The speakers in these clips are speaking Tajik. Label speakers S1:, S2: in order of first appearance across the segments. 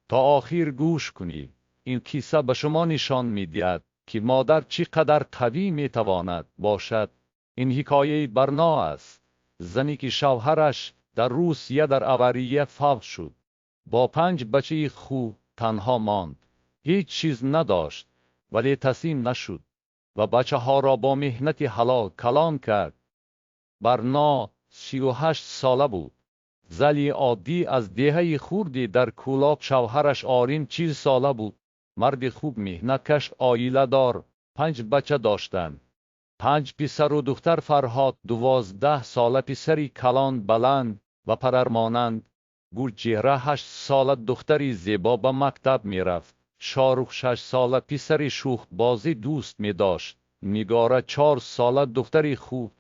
S1: То охир гӯш кунед. Ин қисса ба шумо нишон медиҳад, ки модар чӣ қадар қавӣ метавонад бошад. Ин ҳикояи Барно аст, зане ки шавҳараш дар Русия дар авария фавт шуд. Бо панҷ бачаи худ танҳо монд. Ҳеҷ чиз надошт, вале таслим нашуд ва бачаҳоро бо меҳнати ҳалол калон кард. Барно 38 сола буд. Зани оддӣ аз деҳаи хурде дар Кӯлоб. Шавҳараш Олим 40 сола буд. Марди хуб, меҳнаткаш, оиладор. Панҷ бача доштанд. Панҷ писару духтар. Фарҳод 12 сола, писари калон, баланд ва падармонанд. Гулчеҳра 8 сола, духтари зебо, ба мактаб мерафт. Шоҳрух 6 сола, писари шӯхбозӣ дӯст медошт. Нигора 4 сола, духтари хуб,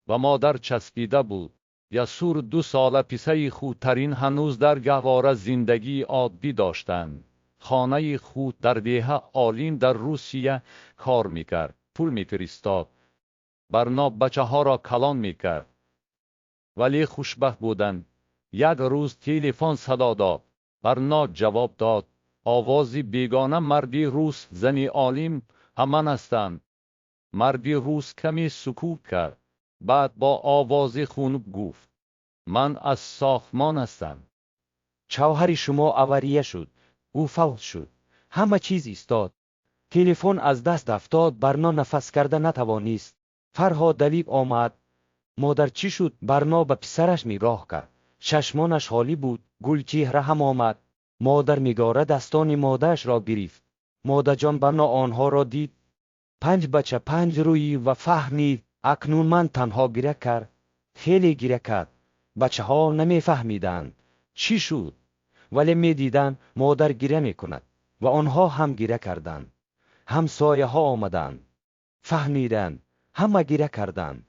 S1: ба модар часпида буд. Ясур 2 сола, писари хурдтарин, ҳанӯз дар гаҳвора. Зиндагии оддӣ доштанд. Хонаи худ дар деҳа. Олим дар Русия кор мекард, пул мефиристод. Барно бачаҳоро калон мекард. Вале хушбахт буданд. Як рӯз телефон садо дод. Барно ҷавоб дод. Овози бегона, марди рус: «Зани Олим ҳаман ҳастам». Марди рус каме сукут кард. Баъд бо овози хунук гуфт: «Ман аз сохтмон ҳастам.
S2: Шавҳари шумо авария шуд. Ӯ фавт шуд. Ҳама чиз истод». Телефон аз даст афтод. Барно нафас карда натавонист. Фарҳод давид омад. «Модар, чӣ шуд?» Барно ба писараш нигоҳ кард. Чашмонаш холӣ буд. Гулчеҳра ҳам омад. Модар Нигора дастони модарашро гирифт. «Модарҷон». Барно онҳоро дид. Панҷ бача, панҷ рӯй, ва фаҳмид: акнун ман танҳо. Гиря кард. Хеле гиря кард. Бачаҳо намефаҳмиданд, чӣ шуд, вале медиданд, модар гиря мекунад, ва онҳо ҳам гиря карданд. Ҳамсояҳо омаданд. Фаҳмиданд. Ҳама гиря карданд.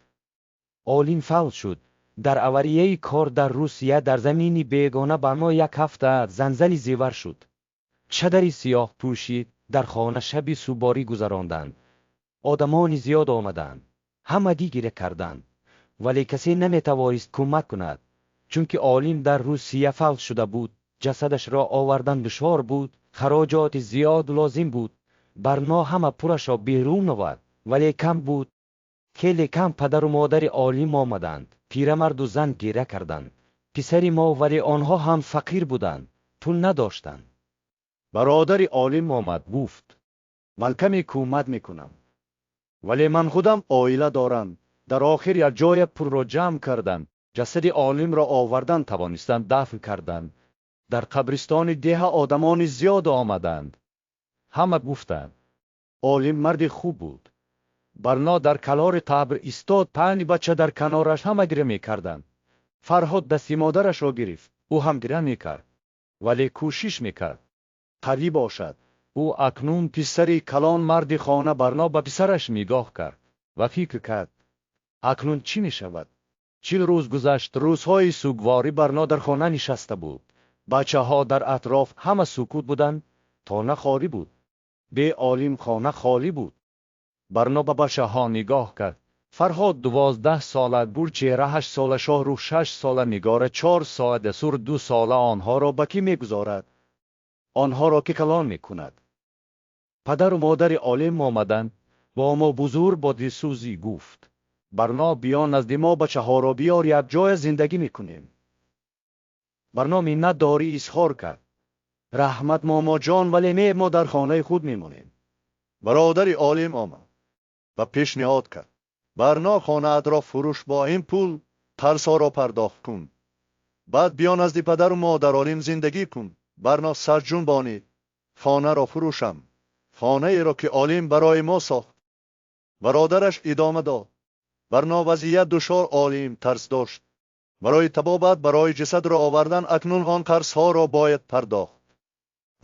S2: Олим фавт шуд. Дар аварияи кор дар Русия, дар замини бегона. Барно як ҳафта занзани зевар шуд. Чадари сиёҳ пӯшид. Дар хона шаби сӯгворӣ гузаронданд. Одамони зиёд омаданд. Ҳамагӣ гиря карданд. Вале касе наметавонист кӯмак кунад. Чунки Олим дар Русия фавт шуда буд, ҷасадашро овардан душвор буд, хароҷоти зиёд лозим буд. Барно ҳама пулашро берун овард, вале кам буд. Хеле кам. Падару модари Олим омаданд. Пирамарду зан гиря карданд. «Писари мо». Вале онҳо ҳам фақир буданд. Пул надоштанд.
S3: Бародари Олим омад, гуфт: «Ман каме кӯмак мекунам, вале ман худам оила дорам». Дар охир якҷоя пулро ҷамъ карданд, ҷасади Олимро овардан тавонистанд, дафн карданд. Дар қабристони деҳа одамони зиёд омаданд. Ҳама гуфтанд: «Олим марди хуб буд». Барно дар канори қабр истод, панҷ бача дар канораш, ҳама гиря мекарданд. Фарҳод дасти модарашро гирифт. Ӯ ҳам гиря мекард, вале кӯшиш мекард қавӣ бошад. Ӯ акнун писари калон, марди хона. Барно ба писараш нигоҳ кард ва фикр кард: акнун чӣ мешавад? 40 рӯз гузашт. Рӯзҳои сӯгворӣ. Барно дар хона нишаста буд. Бачаҳо дар атроф, ҳама сукут буданд. Хона холӣ буд. Бе Олим хона холӣ буд. Барно ба бачаҳо нигоҳ кард. Фарҳод 12 сола, Гулчеҳра 8 сола, Шоҳрух 6 сола, Нигора 4 сола, Ясур 2 сола. Онҳоро ба кӣ мегузорад? Онҳоро кӣ калон мекунад? Падару модари Олим омаданд. Момо бузург бо дилсӯзӣ гуфт: «Барно, биё назди мо, бачаҳоро биёр, якҷоя зиндагӣ мекунем». Барно миннатдорӣ изҳор кард. «Раҳмат, момоҷон, вале не, мо дар хонаи худ мемонем».
S4: Бародари Олим омад ва пешниҳод кард: «Барно, хонаатро фурӯш, бо ин пул қарзҳоро пардохт кун, баъд биё назди падару модар Олим зиндагӣ кун». Барно сарҷунбонид: «Хонаро фурӯшам? Хонаеро, ки Олим барои мо сохт?» Бародараш идома дод: «Барно, вазъият душвор. Олим тарс дошт барои табобат, барои ҷасадро овардан. Акнун он қарзҳоро бояд пардохт.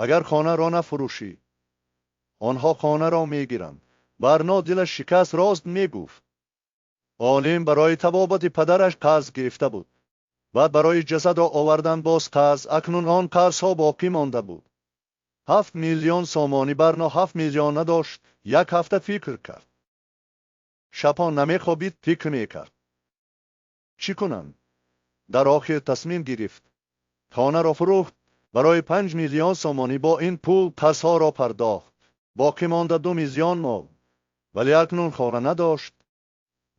S4: Агар хонаро нафурӯшӣ, онҳо хонаро мегиранд». Барно дилаш шикаст. Рост мегуфт. Олим барои табобати падараш қарз гирифта буд, баъд барои ҷасадро овардан боз қарз. Акнун он қарзҳо боқӣ монда буд, 7 миллион сомонӣ. Барно 7 миллион надошт. Як ҳафта фикр кард. Шабҳо намехобид, фикр мекард: чӣ кунам? Дар охир тасмим гирифт. Хонаро фурӯхт. Барои 5 миллион сомонӣ бо ин пул қарзҳоро пардохт. Боқӣ монда 2 миллион мол. Вале акнун хона надошт.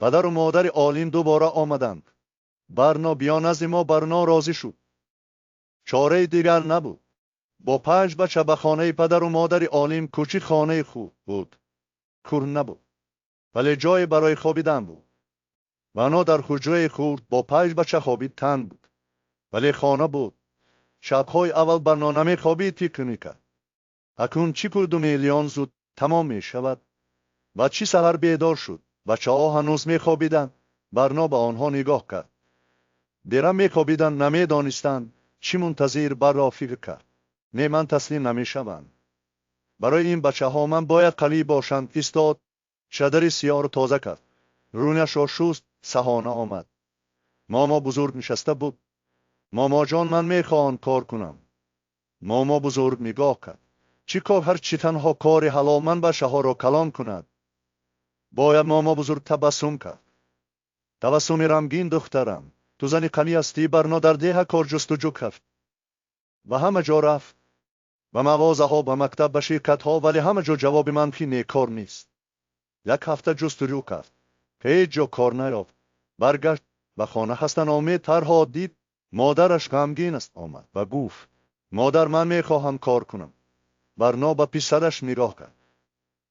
S4: Падару модари Олим дубора омаданд. Барно, биё назди мо. Барно розӣ шуд. Чораи дигар набуд. Бо панҷ бача ба хонаи падару модари Олим кӯчид. Хонаи хуб буд, кӯр набуд, вале ҷое барои хобидан буд. Барно дар ҳуҷраи хурд бо панҷ бача хобид. Танг буд, вале хона буд. Шабҳои аввал Барно намехобид, фикр мекард: акнун чӣ пул 2 миллион зуд тамом мешавад? Ва чӣ саҳар бедор шуд, бачаҳо ҳанӯз мехобиданд. Барно ба онҳо нигоҳ кард. Дера мехобиданд, намедонистанд чӣ мунтазир. Барно фикр кард: не, ман таслим намешавам. Барои ин бачаҳо ман бояд қавӣ бошам. Истод, чадари сиёҳро тоза кард, рӯяшро шуст, саҳона омад. Момо бузург нишаста буд. Момоҷон, ман мехоҳам кор кунам. Момо бузург нигоҳ кард. Чӣ кор? Ҳарчи, танҳо кори ҳалол ман бачаҳоро калон кунад бояд. Момо бузург табассум кард, табассуми рамгин. Духтарам, ту зани қавӣ ҳастӣ. Барно дар деҳа кор ҷустуҷӯ кард. Ба ҳама ҷо рафт: ба мағозаҳо, ба мактаб, ба ширкатҳо, вале ҳама ҷо ҷавоби манфӣ: не, кор нест. Як ҳафта ҷустуҷӯ кард, ҳеҷ ҷо кор наёфт. Баргашт ба хона, хаста, ноумед. Фарҳод дид, модараш ғамгин аст. Омад
S1: ва гуфт:
S4: Модар, ман мехоҳам кор кунам. Барно ба писараш нигоҳ кард.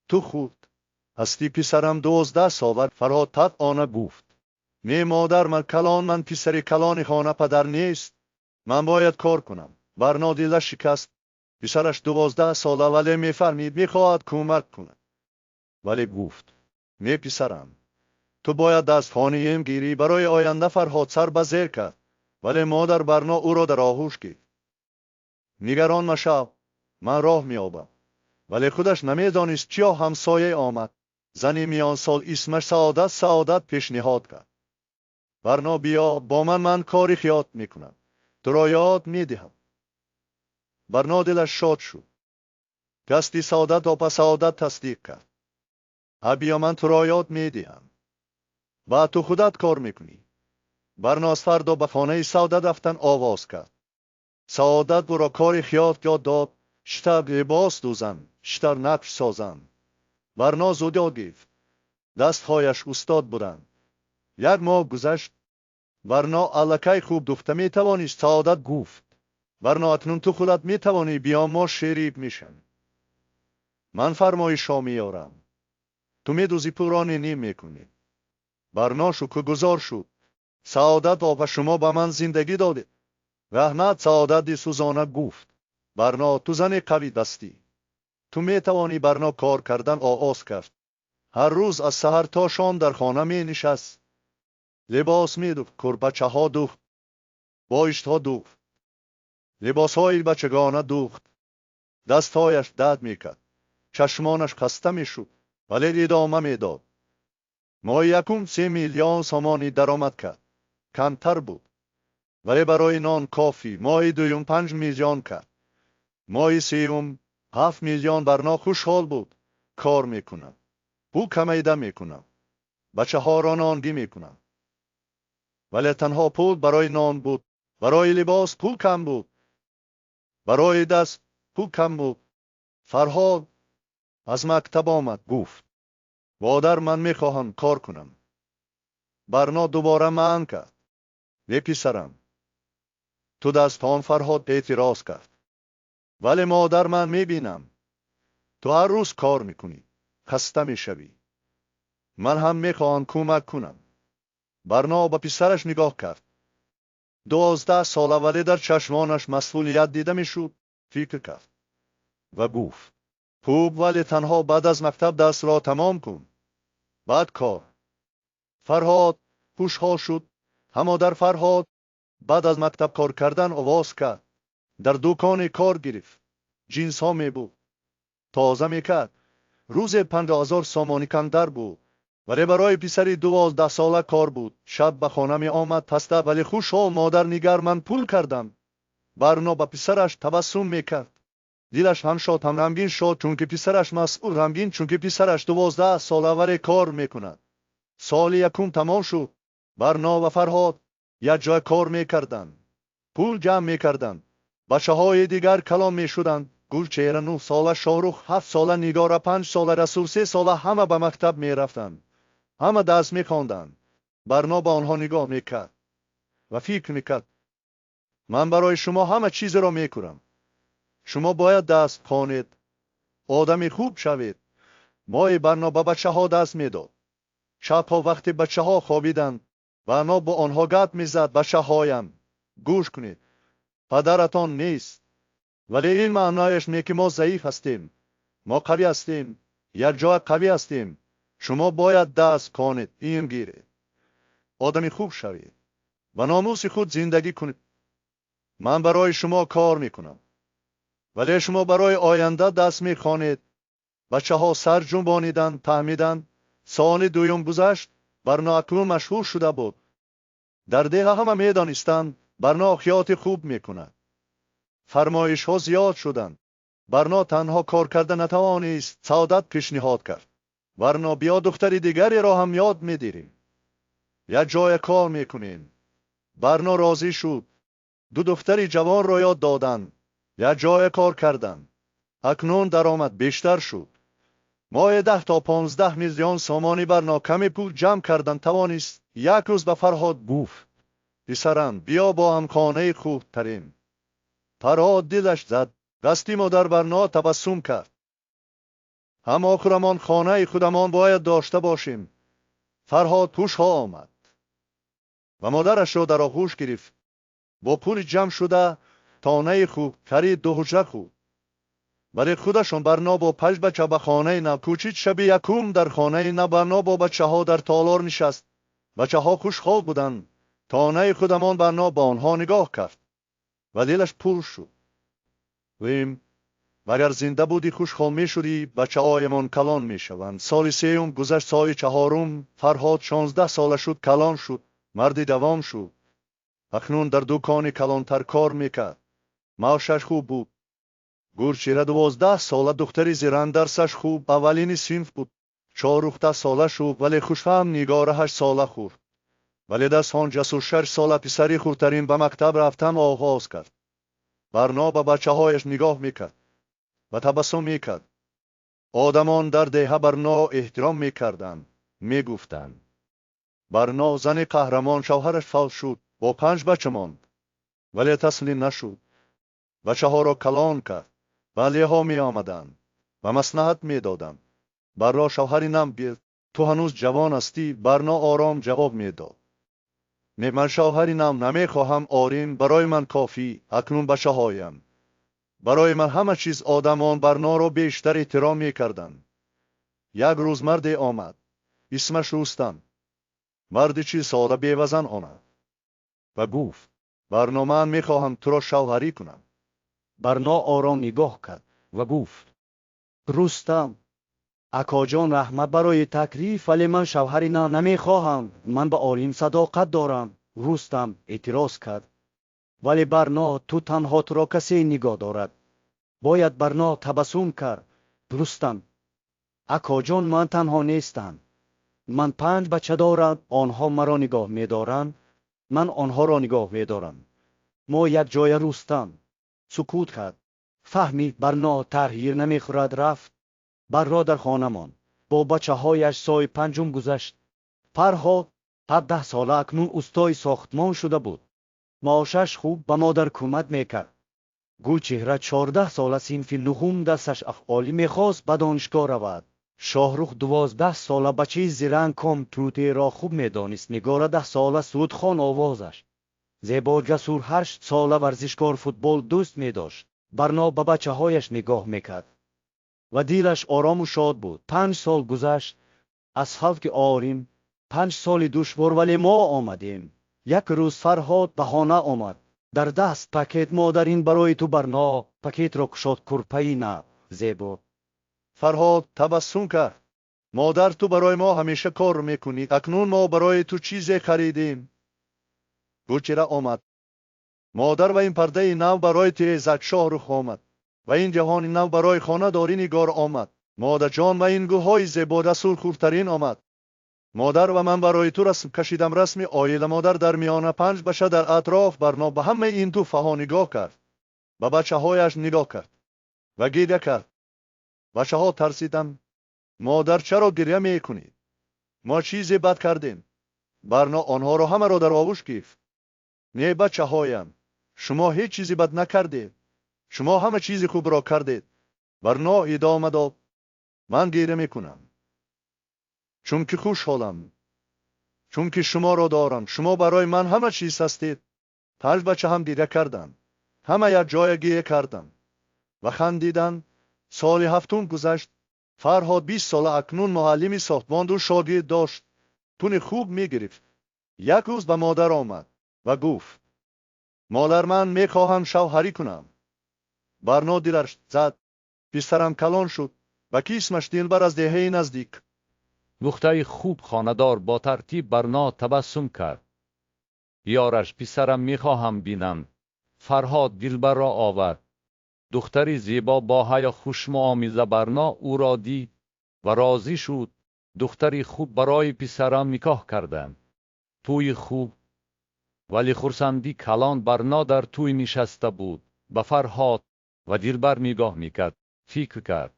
S4: Ту хурд ҳастӣ, писарам, 12 сола. Фарҳод қатъона
S1: гуфт:
S4: Не, модар, ман калон, ман писари калони хона, падар нест, ман бояд кор кунам. Барно дилаш шикаст. Писараш 12 сола, вале мефаҳмид, мехоҳад кӯмак кунад.
S1: Вале гуфт:
S4: Не, писарам, ту бояд дастхонием гирӣ барои оянда. Фарҳод сар ба зер кард, вале модар Барно ӯро дар оғӯш гирифт. Нигарон машав, ман роҳ меёбам. Вале худаш намедонист, чиё ҳамсояе омад. Зани миёнсол, исмаш Саодат. Саодат пешниҳод кард: Барно, биё бо ман, ман кори хиёт мекунам, туро ёд медиҳам. Барно дилаш шод шуд. Дасти Саодат опа. Саодат тасдиқ кард: ҳа, биё, ман туро ёд медиҳам, баъд ту худат кор мекунӣ. Барно аз фардо ба хонаи Саодат рафтан оғоз кард. Саодат ӯро кори хиёт ёд дод: чӣ тавр либос дӯзанд, чӣ тавр нақш созанд. Барно зуд ёд гирифт, дастҳояш устод буданд. Як моҳ гузашт, Барно аллакай хуб духта метавонист. Саодат
S1: гуфт:
S4: Барно, акнун ту худат метавонӣ, биё, мо шерик мешавем. Ман фармоишҳо меёрам, ту медӯзӣ, пулро ним мекунӣ. Барно шукргузор шуд. Саодат опа, шумо ба ман зиндагӣ додед, раҳмат. Саодат дилсӯзона
S1: гуфт:
S4: Барно, ту зани қавӣ ҳастӣ, ту метавонӣ. Барно кор кардан оғоз кард. Ҳар рӯз аз саҳар то шом дар хона менишаст, либос медухт, кӯрпачаҳо духт, болиштҳо духт, либосҳои бачагона духт. Дастҳояш дард мекард, чашмонаш хаста мешуд, вале идома медод. Моҳи якум 3 миллион сомонӣ даромад кард. Камтар буд, вале барои нон кофӣ. Моҳи дуюм 5 миллион кард, моҳи сеюм 7 миллион. Барно хушҳол буд: кор мекунам, пул камайда мекунам, бачаҳоро нонгӣ мекунам. Вале танҳо пул барои нон буд. Барои либос пул кам буд, барои даст пул кам буд. Фарҳод аз мактаб омад.
S1: Гуфт:
S4: Модар, ман мехоҳам кор кунам. Барно дубора манъ кард. Не, писарам, ту дастон. Фарҳод эътироз кард. Вале модар, ман мебинам, ту ҳар рӯз кор мекунӣ, хаста мешавӣ, ман ҳам мехоҳам кӯмак кунам. Барно ба писараш нигоҳ кард. 12 сола, вале дар чашмонаш масъулият дида мешуд. Фикр кард
S1: ва гуфт:
S4: Хуб, вале танҳо баъд аз мактаб дарсро тамом кун, баъд кор. Фарҳод хушҳол шуд. Аммо дар Фарҳод баъд аз мактаб кор кардан оғоз кард. Дар дуконе кор гирифт, ҷинсҳо мебурд, тоза мекард. Рӯзе 50 000 сомонӣ камтар буд, вале барои писари 12сола кор буд. Шаб ба хона меомад хаста, вале хушҳол: модар, нигар, ман пул кардам. Барно ба писараш табассум мекард. Дилаш ҳам шод, ҳам ғамгин. Шод, чунки писараш масъул, ғамгин, чунки писараш 12 сола, вале кор мекунад. Соли якум тамом шуд. Барно ва Фарҳод якҷоя кор мекарданд, пул ҷамъ мекарданд. Бачаҳои дигар калон мешуданд. Гулчеҳра 9 сола, Шоҳрух 7 сола, Нигора 5 сола, Расул 3 сола ҳама ба мактаб мерафтанд. Ҳама дарс мехонданд. Барно ба онҳо нигоҳ мекард ва фикр мекард: ман барои шумо ҳама чизеро мекунам. Шумо бояд дарс хонед, одами хуб шавед. Мои Барно ба бачаҳо дарс медод. Шабҳо вақте бачаҳо хобиданд, Барно бо онҳо гап мезад: бачаҳоям, гӯш кунед, падаратон нест, вале ин маънояш не ки мо заиф ҳастем. Мо қавӣ ҳастем, якҷоя қавӣ ҳастем. Шумо бояд дарс хонед, илм гиред, одами хуб шавед, ба номуси худ зиндагӣ кунед. Ман барои шумо кор мекунам, вале шумо барои оянда дарс мехонед. Бачаҳо сар ҷунбониданд, фаҳмиданд. Соли дуюм гузашт, Барно акнун машҳур шуда буд. Дар деҳа ҳама медонистанд, Барно хиёти хуб мекунад. Фармоишҳо зиёд шуданд. Барно танҳо кор карда натавонист, Саодат пешниҳод кард: Барно, биё духтари дигареро ҳам ёд медирем, як ҷоя кор мекунем. Барно розӣ шуд. Ду духтари ҷавонро ёд доданд, як ҷоя кор карданд. Акнун даромад бештар шуд. Моҳе 10 то 15 миллион сомонӣ Барно каме пул ҷамъ кардан тавонист. Як рӯз ба Фарҳод
S1: гуфт:
S4: писарам, биё бо ҳам хонаи хуб тарем. Фарҳод дилаш зад. Дасти модар Барно табассум кард. Ҳам охирамон хонаи худамон бояд дошта бошем. Фарҳод ҳушҳо омад ва модарашро дар оғӯш гирифт. Бо пули ҷамъ шуда тонаи хуб харид, ду ҳуҷра хуб. Вале худашон Барно бо панҷ бача ба хонаи нав кӯчид. Шаби якум дар хонаи нав Барно бо бачаҳо дар толор нишаст. Бачаҳо хушҳол буданд. Тонаи худамон. Барно ба онҳо нигоҳ кард ва дилаш пур шуд. Вим, агар зинда будӣ, хушҳол мешудӣ. Бачаҳоямон калон мешаванд. Соли сеюм гузашт, соли чаҳорум Фарҳод 16 сола шуд, калон шуд, марди давом шуд. Акнун дар дукони калонтар кор мекард. Маошаш хуб буд. Гулчеҳра 12 сола, духтари зиран, дарсаш хуб, аввалини синф буд. Шоҳрух 10 сола шуд, вале хушфаҳм. Нигора 8 сола хурд, вале дастхон ҷасур 6 сола, писари хурдтарин, ба мактаб рафтан оғоз кард. Барно ба бачаҳояш нигоҳ мекард ва табассум мекард. Одамон дар деҳа Барно эҳтиром мекарданд, мегуфтанд: Барно зани қаҳрамон, шавҳараш фавт шуд, бо панҷ бача монд, вале таслим нашуд. Бачаҳоро калон кард. Валеҳо меомаданд ва маслиҳат медоданд: Барно, шавҳари нав гир, ту ҳанӯз ҷавон ҳастӣ. Барно ором ҷавоб медод: не, ман шавҳари нав намехоҳам, орим барои ман кофӣ, акнун бачаҳоям барои ман ҳама чиз. Одамон Барноро бештар эҳтиром мекарданд. Як рӯз марде омад, исмаш Рустам, марди 40 сола, бевазан омад
S1: ва гуфт:
S4: Барно, ман мехоҳам туро шавҳарӣ кунам.
S3: Барно ором нигоҳ кард
S2: ва гуфт:
S3: Рустам, акоҷон, раҳмат барои таклиф, вале ман шавҳари нав намехоҳам. Ман ба Олим садоқат дорам. Рустам эътироз кард: вале Барно, ту танҳо, туро касе нигоҳ дорад бояд. Барно табассум кард: Рустам, акоҷон, ман танҳо нестам. Ман панҷ бача дорам, онҳо маро нигоҳ медоранд, ман онҳоро нигоҳ медорам. Мо якҷоя. Рустам сукут кард. Фаҳмид, Барно таъхир намехӯрад, рафт. Барно дар хона монд бо бачаҳояш. Соли панҷум гузашт. Фарҳод 17 сола акнун устои сохтмон шуда буд. Маошаш хуб, ба модар кӯмак мекард. Гулчеҳра 14 сола, синфи нуҳум, дарсаш олӣ, мехост ба донишгоҳ равад. Шоҳрух 12 сола, бачаи зиранг, компютерро хуб медонист. Нигора 10 сола, сурудхон, овозаш зебо. Ҷасур 8 сола, варзишкор, футбол дӯст медошт. Барно ба бачаҳояш нигоҳ мекард ва дилаш орому шод буд. 5 сол гузашт аз фавти Орим, 5 соли душвор, вале мо омадем. Як рӯз Фарҳод ба хона омад. Дар даст пакет. Модар, ин барои ту. Барно пакетро кушод: курпаи нав, зебо.
S4: Фарҳод табассум кард: модар, ту барои мо ҳамеша кор мекунӣ, акнун мо барои ту чизе харидем. Гулчеҳра омад: модар, ва ин пардаи нав барои тирезак. Шоҳрух омад: ва ин ҷаҳони нав барои хонадорӣ. Нигор омад: модарҷон, ва ин гулҳои зебо. Расул хурдтарин омад: модар, ва ман барои ту расм кашидам, расми оила, модар дар миёна, панҷ бача дар атроф. Барно ба ҳамаи ин туҳфаҳо нигоҳ кард. Ба бачаҳояш нигоҳ кард ва гиря кард. Бачаҳо тарсиданд. Модар, чаро гиря мекунед? Мо чизе бад кардем. Барно онҳоро ҳамаро дар оғӯш гирифт. Не, бачаҳоям, шумо ҳеҷ чизи бад накардед. Шумо ҳама чизи хубро кардед. Барно идома дод. Ман гиря мекунам, чунки хушҳолам, чунки шуморо дорам. Шумо барои ман ҳама чиз ҳастед. Панҷ бача ҳам гиря карданд. Ҳама якҷоя гиря карданд ва хандиданд. Соли ҳафтум гузашт. Фарҳод 20 сола акнун муаллими сохтмон ду шогирд дошт. Пули хуб мегирифт. Як рӯз ба модар омад ва гуфт: модар, ман мехоҳам шавҳарӣ кунам. Барно дилаш зад. Писарам калон шуд ва кисмаш дилбар аз деҳаи наздик.
S1: Духтари хуб, хонадор, бо тартиб. Барно табассум кард. Ёраш, писарам, мехоҳам бинам. Фарҳод Дилбарро овард. Духтари зебо, бо ҳаё, хушмуомила. Барно ӯро дид ва розӣ шуд. Духтари хуб барои писарам никоҳ карданд. Тӯи хуб, вале хурсандӣ калон. Барно дар тӯй нишаста буд, ба Фарҳод ва Дилбар нигоҳ мекард. Фикр кард: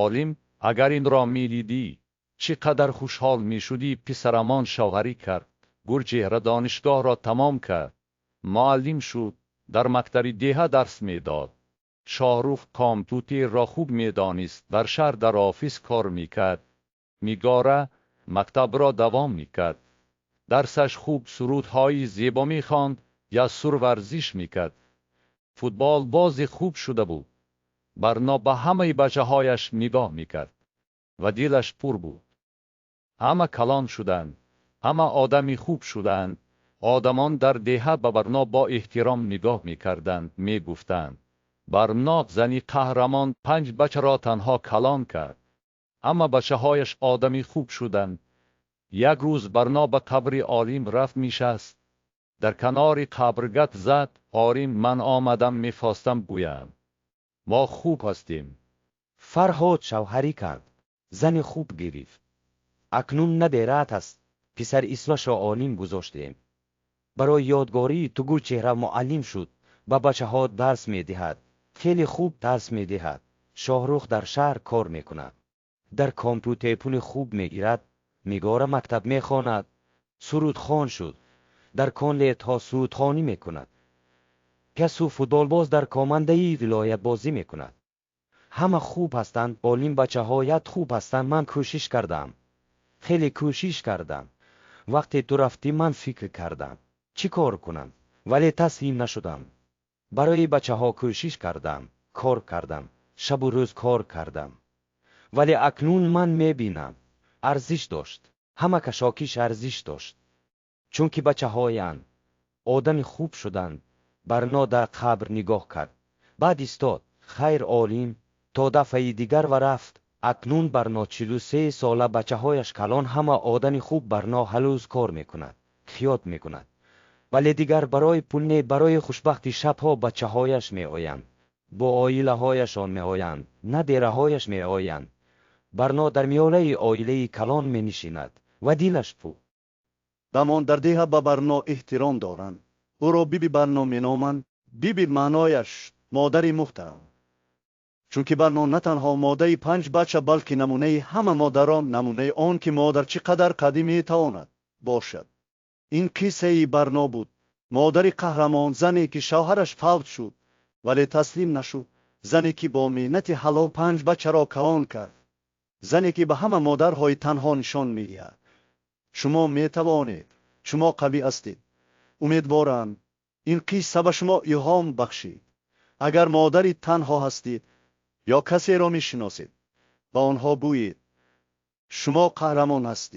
S1: Олим, агар инро медидӣ, чӣ қадар хушҳол мешудӣ. Писарамон шавҳарӣ кард. Гулчеҳра донишгоҳро тамом кард, муаллим шуд, дар мактаби деҳа дарс медод. Шоҳрух компютерро хуб медонист, дар шаҳр дар офис кор мекард. Нигора мактабро давом мекард, дарсаш хуб, сурудҳои зебо мехонд. Ясур варзиш мекард, футбол бози хуб шуда буд. Барно ба ҳамаи бачаҳояш нигоҳ мекард ва дилаш пур буд. Ҳама калон шуданд, ҳама одами хуб шуданд. Одамон дар деҳа ба Барно бо эҳтиром нигоҳ мекарданд, мегуфтанд: Барно зани қаҳрамон, панҷ бачаро танҳо калон кард. Ҳама бачаҳояш одами хуб шуданд. Як рӯз Барно ба қабри Олим рафт, нишаст дар канори қабр, гап зад: Олим, ман омадам, мехостам гӯям, мо хуб ҳастем.
S2: Фарҳод шавҳарӣ кард, зани хуб гирифт. Акнун набераат аст. Писар исмашро Олим гузоштем. Барои ёдгории ту Гулчеҳра муаллим шуд, ба бачаҳо дарс медиҳад. Хеле хуб дарс медиҳад. Шоҳрух дар шаҳр кор мекунад. Дар компютер пули хуб мегирад. Нигора мактаб мехонад. Сурудхон шуд. Дар консертҳо сурудхонӣ мекунад. Касу футболбоз, дар командаи вилоят бозӣ мекунад. Ҳама хуб ҳастанд, Олим, бачаҳоят хуб ҳастанд. Ман кӯшиш кардам. Хеле кӯшиш кардам. Вақте ту рафтӣ, ман фикр кардам, чӣ кор кунам, вале таслим нашудам. Барои бачаҳо кӯшиш кардам, кор кардам, шабу рӯз кор кардам. Вале акнун ман мебинам, арзиш дошт. Ҳама кашокиш арзиш дошт. Чунки бачаҳоянд одами хуб шуданд. Барно дар қабр нигоҳ кард. Баъд истод. Хайр, Олим, то дафъаи дигар, ва рафт. Акнун Барно 43 сола, бачаҳояш калон, ҳама одами хуб. Барно ҳанӯз кор мекунад, хиёт мекунад. Вале дигар барои пул не, барои хушбахтӣ. Шабҳо бачаҳояш меоянд. Бо оилаҳояшон меоянд, набераҳояш меоянд. Барно дар миёнаи оилаи калон менишинад ва дилаш пур.
S4: Одамон дар деҳа ба Барно эҳтиром доранд. Ӯро Биби Барно меноманд. Биби маънояш модари муҳтарам. Чунки Барно на танҳо модари панҷ бача, балки намунаи ҳама модарон, намунаи он ки модар чӣ қадар қавӣ метавонад бошад. Ин қиссаи Барно буд. Модари қаҳрамон, зане ки шавҳараш фавт шуд, вале таслим нашуд. Зане ки бо меҳнати ҳалол панҷ бачаро калон кард. Зане ки ба ҳама модарҳои танҳо нишон медиҳад. Шумо метавонед, шумо қавӣ ҳастед. Умедворам, ин қисса ба шумо илҳом бахшид. Агар модари танҳо ҳастед ё касеро мешиносед, ба онҳо гӯед: шумо қаҳрамон ҳастед.